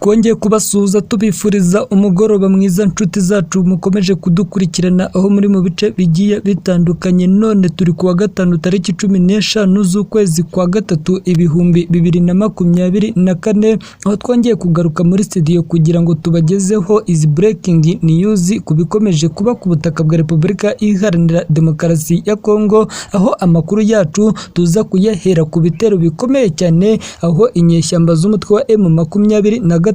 Twongeye kubasuhuza, tubifuriza umugoroba mwiza, nshuti zacu mukomeje kudukurikirana aho muri mu bice bigiye bitandukanye. None turi kuwa gatanu, tariki 15 z'ukwezi kwa gatatu, 2024, aho twongeye kugaruka muri studio kugira ngo tubagezeho izi breaking news ku bikomeje kuba ku butaka bwa Repubulika Iharanira Demokarasi ya Kongo, aho amakuru yacu tuza kuyahera ku bitero bikomeye cyane, aho inyeshyamba z'umutwe wa M23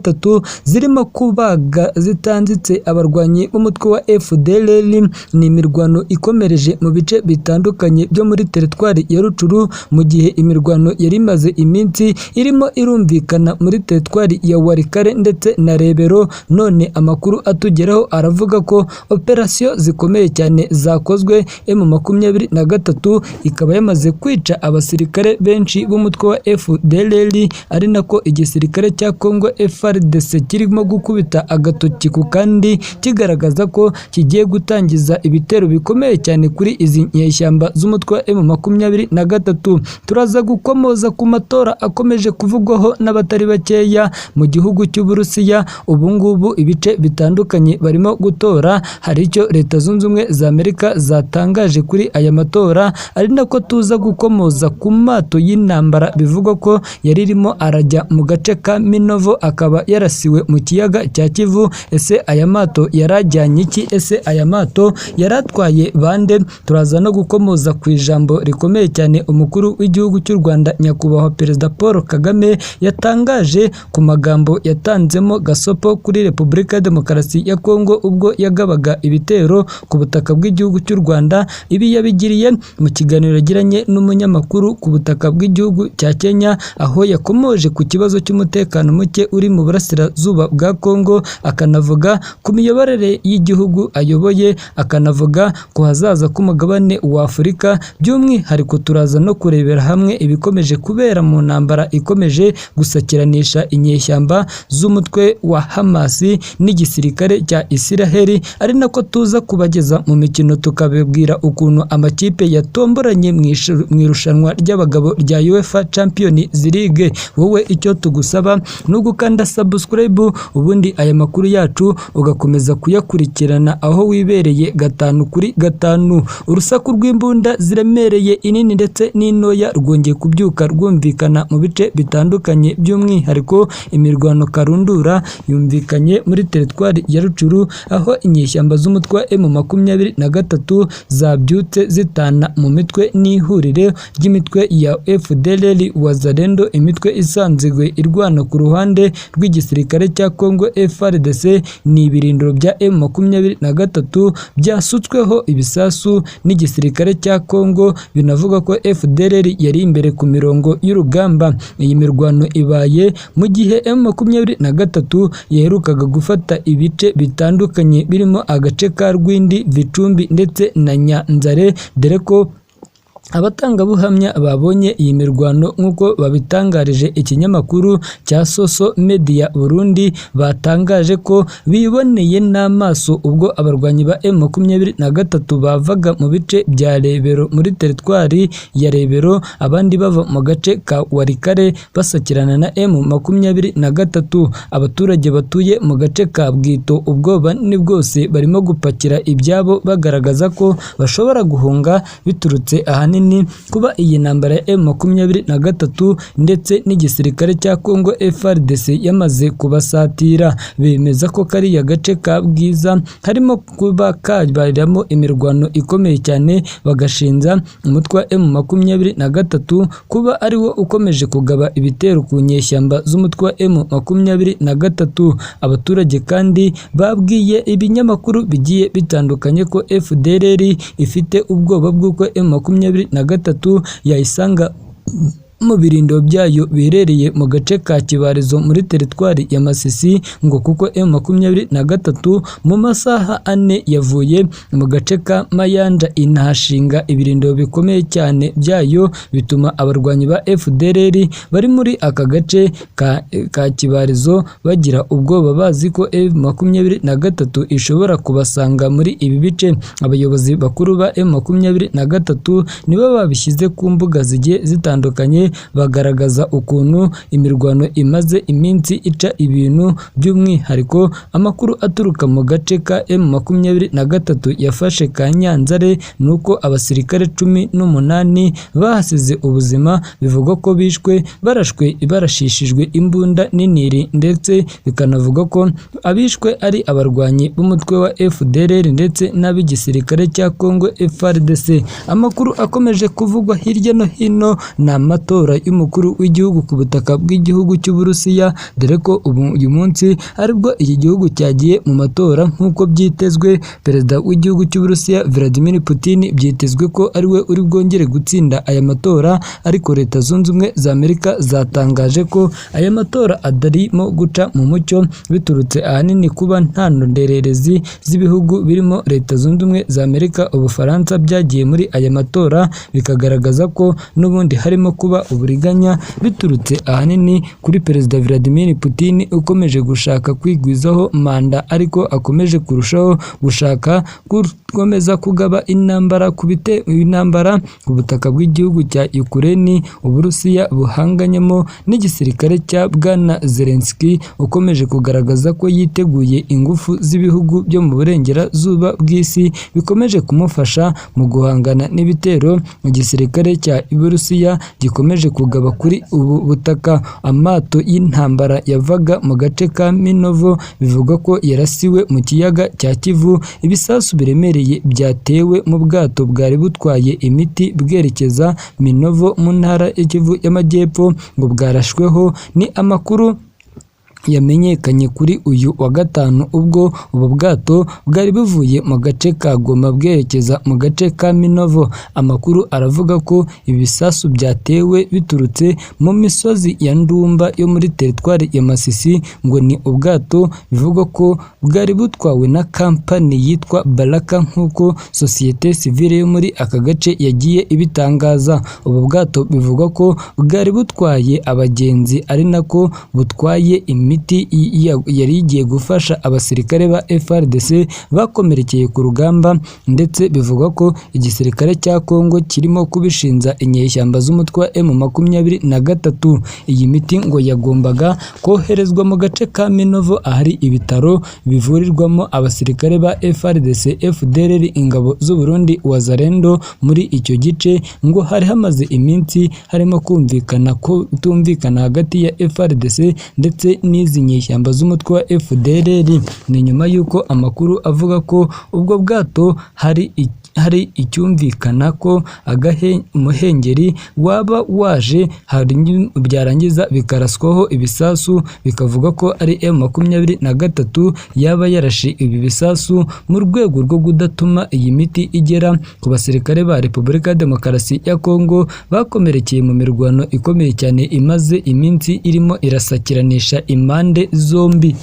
zirimo kubaga zitanzitse abarwanyi b'umutwe wa FDLR. Ni imirwano ikomereje mu bice bitandukanye byo muri teritwari ya Rutshuru, mu gihe imirwano yari imaze iminsi irimo irumvikana muri teritwari ya Walikale ndetse na Rebero. None amakuru atugeraho aravuga ko operasiyo zikomeye cyane zakozwe, M23 ikaba yamaze kwica abasirikare benshi b'umutwe wa FDLR, ari nako igisirikare cya Congo FARDC kirimo gukubita agatoki ku kandi, kigaragaza ko kigiye gutangiza ibitero bikomeye cyane kuri izi nyeshyamba z'umutwe wa M23. Turaza gukomoza ku matora akomeje kuvugwaho n'abatari bakeya mu gihugu cy'Uburusiya. Ubu ngubu ibice bitandukanye barimo gutora, hari icyo Leta Zunze Ubumwe za Amerika zatangaje kuri aya matora, ari nako tuza gukomoza ku mato y'intambara bivugwa ko yari irimo arajya mu gace ka Minovo, akaba yarasiwe mu kiyaga cya Kivu. Ese aya mato yarajyanye iki? Ese aya mato yaratwaye bande? Turaza no gukomoza ku ijambo rikomeye cyane umukuru w'igihugu cy'u Rwanda, Nyakubahwa Perezida Paul Kagame, yatangaje ku magambo yatanzemo gasopo kuri Repubulika ya Demokarasi ya Kongo ubwo yagabaga ibitero ku butaka bw'igihugu cy'u Rwanda. Ibi yabigiriye mu kiganiro yagiranye n'umunyamakuru ku butaka bw'igihugu cya Kenya, aho yakomoje ku kibazo cy'umutekano muke uri mu burasirazuba bwa Kongo, akanavuga ku miyoborere y'igihugu ayoboye, akanavuga ku hazaza k'umugabane wa Afurika. By'umwihariko turaza no kurebera hamwe ibikomeje kubera mu ntambara ikomeje gusakiranisha inyeshyamba z'umutwe wa Hamas n'igisirikare cya Isiraheli, ari nako tuza kubageza mu mikino, tukababwira ukuntu amakipe yatomboranye mu irushanwa ry'abagabo rya UEFA Champions League. Wowe icyo tugusaba ni ugukanda subscribe, ubundi aya makuru yacu ugakomeza kuyakurikirana aho wibereye gatanu kuri gatanu. Urusaku rw'imbunda ziremereye, inini ndetse n'intoya, rwongeye kubyuka rwumvikana mu bice bitandukanye, by'umwihariko imirwano karundura yumvikanye muri teritwari ya Rutshuru, aho inyeshyamba z'umutwe wa M23 zabyutse zitana mu mitwe n'ihuriro ry'imitwe ya FDLR, Wazalendo, imitwe isanzwe irwana ku ruhande rw'igisirikare cya Congo FARDC. Ni ibirindiro bya M23 byasutsweho ibisasu n'igisirikare cya Congo, binavuga ko FDLR yari imbere ku mirongo y'urugamba. Iyi mirwano ibaye mu gihe M23 yaherukaga gufata ibice bitandukanye birimo agace ka Rwindi, Vitcumbi ndetse na Nyanzare, dore ko abatangabuhamya babonye iyi mirwano, nk'uko babitangarije ikinyamakuru cya Soso Media Burundi, batangaje ko biboneye n'amaso ubwo abarwanyi ba M23 bavaga mu bice bya Rebero muri teritwari ya Rebero, abandi bava mu gace ka Walikale basakirana na M23. Abaturage batuye mu gace ka Bwito ubwoba ni bwose, barimo gupakira ibyabo, bagaragaza ko bashobora guhunga biturutse ahanini kuba iyi ntambara ya M23 ndetse n'igisirikare cya Congo FARDC yamaze kubasatira. Bemeza ko kariya gace ka Bwiza harimo kuba kabariramo imirwano ikomeye cyane, bagashinja umutwe wa M23 kuba ariwo ukomeje kugaba ibitero ku nyeshyamba z'umutwe wa M23. Abaturage kandi babwiye ibinyamakuru bigiye bitandukanye ko FDLR ifite ubwoba bw'uko M23 yayisanga mu birindiro byayo biherereye mu gace ka Kibarizo muri teritwari ya Masisi, ngo kuko M23 mu masaha 4 yavuye mu gace ka Mayanja inahashinga ibirindiro bikomeye cyane byayo, bituma abarwanyi ba FDLR bari muri aka gace ka Kibarizo bagira ubwoba, bazi ko M23 ishobora kubasanga muri ibi bice. Abayobozi bakuru ba M23 nibo babishyize ku mbuga zigiye zitandukanye. bagaragaza ukuntu imirwano imaze iminsi ica ibintu, by'umwihariko amakuru aturuka mu gace ka M23 yafashe ka Nyanzare ni uko abasirikare 18 bahasize ubuzima, bivugwa ko bishwe barashwe barashishijwe imbunda n'iniri, ndetse bikanavuga ko abishwe ari abarwanyi b'umutwe wa FDLR ndetse n'ab'igisirikare cya Congo FARDC. Amakuru akomeje kuvugwa hirya no hino ni amatora y'umukuru w'igihugu ku butaka bw'igihugu cy'Uburusiya, dore ko ubu uyu munsi aribwo iki gihugu cyagiye mu matora nk'uko byitezwe. Perezida w'igihugu cy'Uburusiya Vladimir Putin byitezwe ko ariwe uri bwongere gutsinda aya matora, ariko Leta Zunze Ubumwe za Amerika zatangaje ko aya matora atarimo guca mu mucyo, biturutse ahanini kuba nta ndorerezi z'ibihugu birimo Leta Zunze Ubumwe za Amerika, Ubufaransa byagiye muri aya matora, bikagaragaza ko n'ubundi harimo kuba uburiganya biturutse ahanini kuri Perezida Vladimir Putin ukomeje gushaka kwigwizaho manda, ariko akomeje kurushaho gushaka gukomeza kugaba intambara ku bite intambara ku butaka bw'igihugu cya Ukraine Uburusiya buhanganyemo n'igisirikare cya Bwana Zelensky ukomeje kugaragaza ko yiteguye ingufu z'ibihugu byo mu burengerazuba bw'isi bikomeje kumufasha mu guhangana n'ibitero mu gisirikare cya Uburusiya gikomeje kugaba kuri ubu butaka. Amato y'intambara yavaga mu gace ka Minovo bivugwa ko yarasiwe mu kiyaga cya Kivu, ibisasu biremereye byatewe mu bwato bwari butwaye imiti bwerekeza Minovo mu ntara ya Kivu y'Amajyepfo ngo bwarashweho. Ni amakuru yamenyekanye kuri uyu wa gatanu ubwo ubu bwato bwari buvuye mu gace ka Goma bwerekeza mu gace ka Minovo. Amakuru aravuga ko ibi bisasu byatewe biturutse mu misozi ya Ndumba yo muri teritwari ya Masisi, ngo ni ubwato bivugwa ko bwari butwawe na kampani yitwa Baraka nk'uko sosiyete sivile yo muri aka gace yagiye ibitangaza. Ubu bwato bivugwa ko bwari butwaye abagenzi ari nako butwaye imiti yari igiye gufasha abasirikare ba FARDC bakomerekeye ku rugamba, ndetse bivugwa ko igisirikare cya Congo kirimo kubishinza inyeshyamba z'umutwe wa M23. Iyi miti ngo yagombaga koherezwa mu gace ka Minovo ahari ibitaro bivurirwamo abasirikare ba FARDC, FDLR, ingabo z'u Burundi, Wazalendo. Muri icyo gice ngo hari hamaze iminsi harimo kumvikana ko kutumvikana hagati ya FARDC ndetse n'izi nyeshyamba z'umutwe wa FDLR. Ni nyuma y'uko amakuru avuga ko ubwo bwato hari icyumvikana ko umuhengeri waba waje byarangiza bikaraswaho ibisasu, bikavuga ko ari M23 yaba yarashe ibi bisasu mu rwego rwo kudatuma iyi miti igera ku basirikare ba Repubulika ya Demokarasi ya Kongo bakomerekeye mu mirwano ikomeye cyane imaze iminsi irimo irasakiranisha impande zombi.